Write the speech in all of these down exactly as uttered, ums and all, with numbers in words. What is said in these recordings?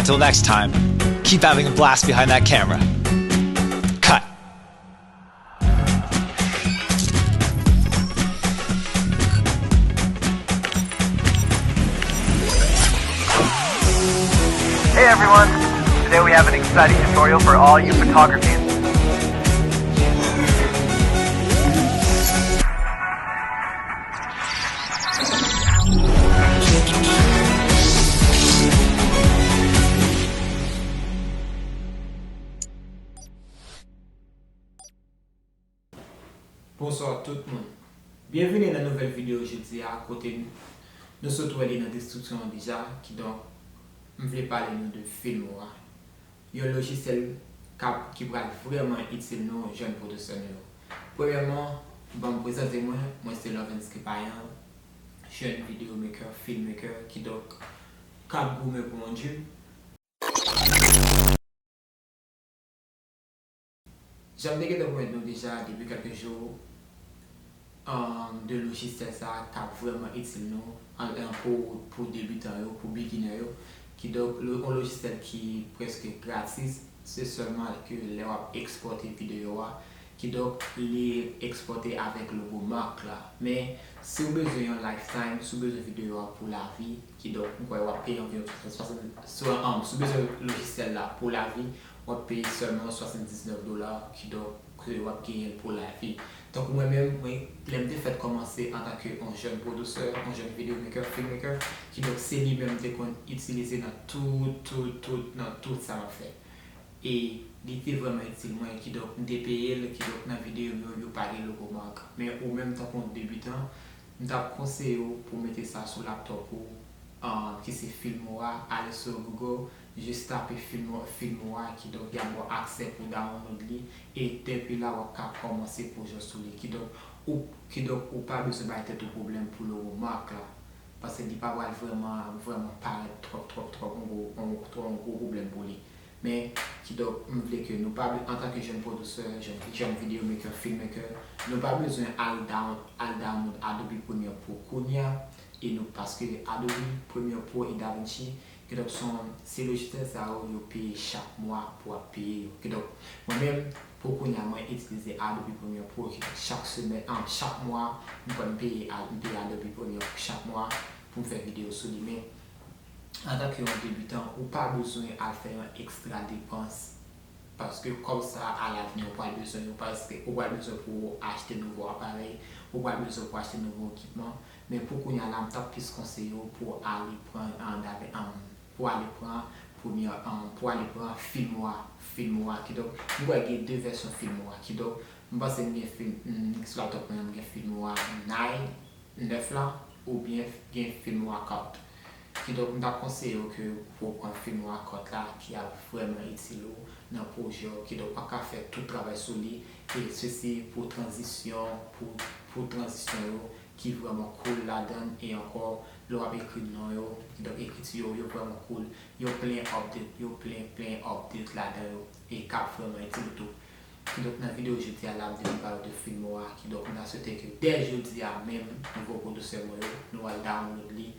Till next time, keep having a blast behind that camera. Cut. Hey everyone! Today we have an exciting tutorial for all you photography enthusiasts. Bonswa tout moun. Byenvini nan nouvèl videyo jodi a kote nou sot wè li nan deskripsyon an deja, kidonk m vle pale nou de Filmora. Yon lojisyèl k ap ki pral vrèman itil nou jèn pwodisè nou yo. Premyèman, ban m prezante mwen, mwen se Lovens Kepayan, jèn videomaker, filmmaker, kidonk k ap goumen pou yon dream. Jan m te gentan pwomèt nou deja depi kèlke jou, um, de lojisyèl sa a k ap vrèman itil nou an, an pou, pou debitan yo, pou beginner yo. Kidonk, lo- yon lojisyèl ki prèske gratis, se sèlman ke lè w ap ekspòte videyo a, kidonk li ekspòte avèk logo mak la. Men, si w bezwen yon lifetime, si w bezwen videyo a pou lavi, kidonk m kwè w ap peye anviwon swasant, swa, um, si w bezwen lojisyèl la pou lavi, w ap peye sèlman swasanndiznèf dola, kidonk ke w ap genyen l pou lavi. Tankou mwen menm, mwen, lè m te fèt kòmanse antanke yon jèn pwodisè, yon jèn videomaker, filmmaker, kidonk se li menm m te konn itilize nan tout, tout, tout, nan tout sa m ap fè. E li te vrèman itil mwen, kidonk m te peye l, kidonk nan videyo m yo, yo pa gen logo mak. Men ou menm tankou yon debitan, m t ap konseye w pou w mete sa sou laptop ou, um, ki se Filmora, ale sou Google, jis tape Filmo- Filmora, kidonk y ap ba w aksè pou download li, e depi la w ap ka kòmanse pwojè w sou li. Kidonk ou, kidonk ou pa bezwen bay tèt ou pwoblèm pou logo mak la, paske li pa pral vrèman, vrèman parèt twòp, twòp, twòp, yon gwo, yon, yon gwo pwoblèm pou li. Men, kidonk, m vle ke nou pa, antanke jèn pwodisè, jèn, jèn videomaker, filmmaker, nou pa bezwen al down, al download Adobe Premiere Pro kounye a, e nou, paske Adobe Premiere Pro e DaVinci, kidonk, se yon, se lojisyèl sa yo, yo peye chak mwa pou w ap peye yo. Kidonk, mwen menm, pou kounye a, mwen itilize Adobe Premiere Pro, kidonk, chak semèn, an, chak mwa, m konn peye, a- m peye Adobe Premiere Pro chak mwa pou m fè videyo sou li. Men, antanke yon debitan, ou pa bezwen al fè yon ekstra depans, paske kòb sa a, alavni, ou pral bezwen yo, paske ou pral bezwen pou w achte nouvo aparèy, ou pral bezwen pou w achte nouvo ekipman. Men pou kounye a la, m t ap plis konseye w pou w ale pran, an, dave- an, pou w ale pran premye, an, pou w ale pran Filmora, Filmora, kidonk, m kwè gen de vèsyon Filmora, kidonk, m panse m gen film, m, sou laptop mwen, m gen Filmora nine, nèf la, oubyen gen Filmora Cult. Kidonk, m t ap konseye w ke pou w pran Filmora Cult la, ki ap vrèman itil ou nan pwojè w. Kidonk, w ap ka fè tout travay sou li, e sesi pou tranzisyon, pou, pou tranzisyon yo, ki vrèman cool ladan l, e ankò, lè w ap ekri non yo, kidonk ekriti yo, yo vrèman cool, yo plen update, yo plen, plen update ladan yo, e k ap vrèman itil ou tou. Kidonk, nan videyo jodi a la, m te vin pale w de Filmora, kidonk, m ta swete ke dè jodi a menm, nouvo pwodisè mwen yo, nou al download li,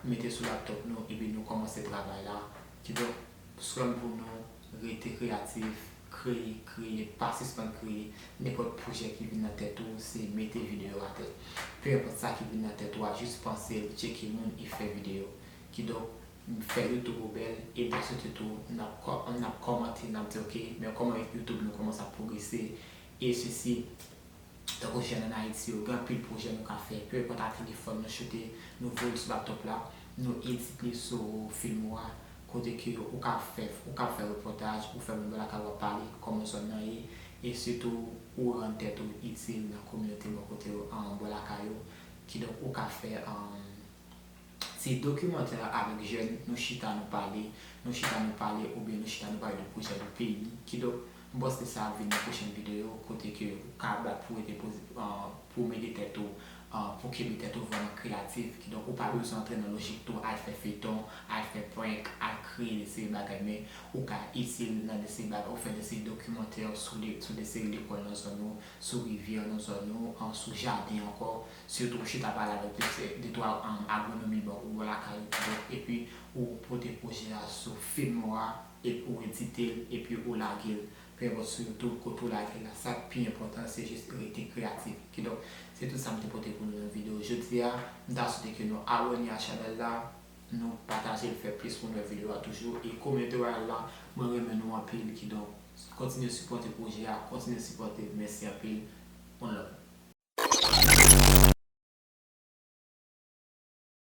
mete sou laptop nou, epi nou kòmanse travay la. Kidonk, swè m pou nou rete kreyatif, kreye, kreye, pa sispann kreye. Nenpòt pwojè ki vin nan tèt ou, se mete videyo atè. Pe enpòt sa ki vin nan tèt ou a, jis panse l, tcheke moun e fè videyo. Kidonk, fè YouTube ou bèl, e m ta swete tou, n ap kò- n ap kòmante, n ap di, ok, men kòman YouTube nou kòmanse ap pwogrese, e sesi, tankou jèn ann Ayiti yo, gen anpil pwojè nou ka fè, pe enpòt a telefòn nou choute, nou voye l sou laptop la, nou edit li sou Filmora, kote ke ou ka fè, ou ka fè repòtaj, ou fè moun bò lakay ou ap pale, kòman zòn nan ye, e sitou ou rann tèt ou itil nan kominote bò kote, an, bò lakay ou. Kidonk, ou ka fè, an, ti dokimantè avèk jèn, nou chita nou pale, nou chita nou pale, oubyen nou chita nou pale de pwojè de peyi. Kidonk, M panse sa ap vin nan pwochèn videyo kote ke ou ka bat pou rete poze, pou mete tèt ou, pou kenbe tèt ou vrèman kreyatif. Kidonk ou pa bezwen antre nan lojik tou al fè feyton, al fè prank, al kreye de seri bagay, men ou ka itil nan de seri bagay, ou fè de seri dokimantè sou de seri lekòl nan zòn ou, sou rivyè nan zòn ou, sou jaden ankò. Sitou ou chita pale avèk de twa agwonomi bò lakay ou, epi ou pote pwojè a sou fim ou a, epi ou edite l, epi ou lage l. Pe enpòt sou YouTube kote ou lage l la, sa k pi enpòtan se jis rete kreyatif. Kidonk se tout sa m te pote pou nou nan videyo jodi a. M ta swete ke nou abòne a chanèl la, nou pataje l, fè plis moun wè videyo a toujou, e komante wè la. Mwen renmen nou anpil, kidonk kontinye sipòte pwojè a, kontinye sipòte. Mèsi anpil. One love.